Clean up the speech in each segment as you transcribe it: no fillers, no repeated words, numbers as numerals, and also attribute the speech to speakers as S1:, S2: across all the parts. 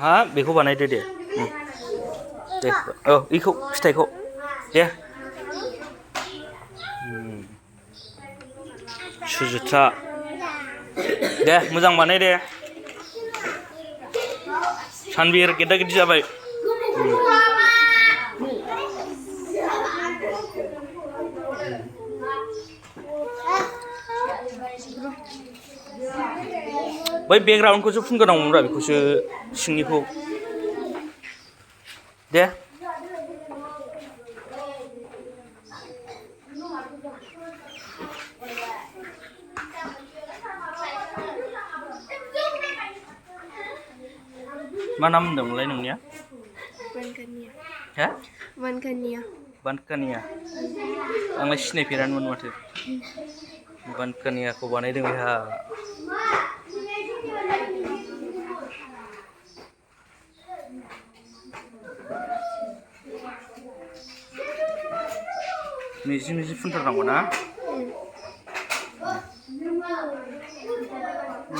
S1: हा बेखौ बानायदो दे दे औ इखौ फिथाइखौ दे सुजुथा दे मोजां बानाय दे सानबिर गेदा गेदि जाबाय बै बेकग्राउन्डखौसो फुनगोनांगौमोनब्रा बेखौसो सिंनिखौ दे मा नाम होनदोंमोनलाय नोंनिया
S2: बानकानिया बानकानिया
S1: बानकानिया आंलाय सिनायफेरानोमोन माथो बानकानियाखौ बानायदों बेहा नैजि नैजि फुनथारनांगौ ना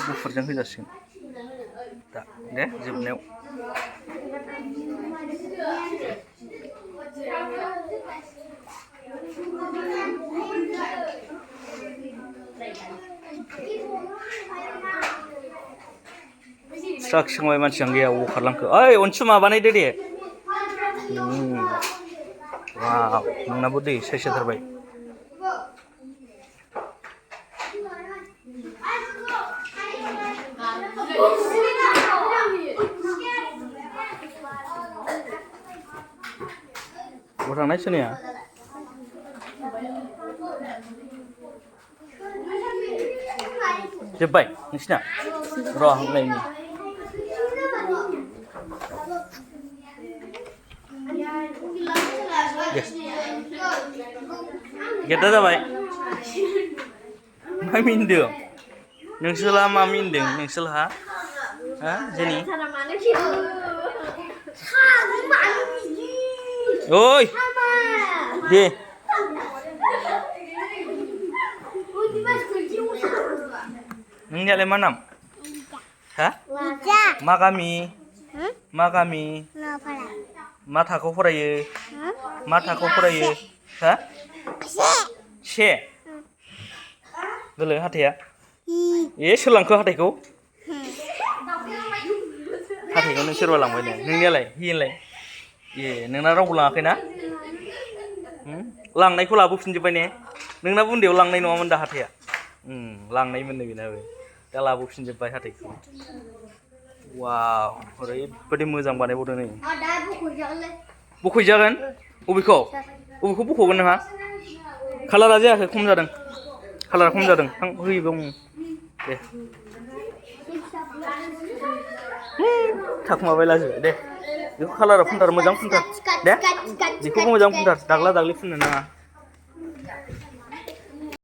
S1: गुफुरजों होजासिगोन दा दे जोबनायाव स्राक सोंबाय मानसियानो गैया अबाव खारलांखो ओइ अनसुमा बानायदो दे वाव नोंनाबो दै साइज जाथारबाय बहा थांनाय सोनिया जोब्बाय नोंसिना र' नायनि गेदा जाबाय मा मिनदों नोंसोरहा मा मिनदों नोंसोरहा हा जेनि ओइ दे नोंनियालाय मा नाम हा मा गामि मा गामि मा थाखोआव फरायो मा थाखोआव फरायो हा से गोलो हाथाया ए सोर लांखो हाथायखौ नों सोरबा लांबाय नो नोंनियालाय हिलाय ए नोंना रावबो लाङाखैना लांनायखौ लाबोफिनजोब्बाय ने नोंनाबो उन्दैयाव लांनाय नङामोन दा हाथाया लांनायमोननो बेनाबो दा लाबोफिनजोब्बाय हाथायखौ वाव ओरैबायदि मोजां बानायबावदों नै बख'जागोन बबेखौ बख'गोन नोंहा कालारा जायाखै खम जादों कालारा खम जादों थां होयोबो दे थाखुमाबाय लाजिबाय दे बेखौ कालारा फुनथार मोजां फुनथार दे बेखौबो मोजां फुनथार दाग्ला दाग्लि फुननो नाङा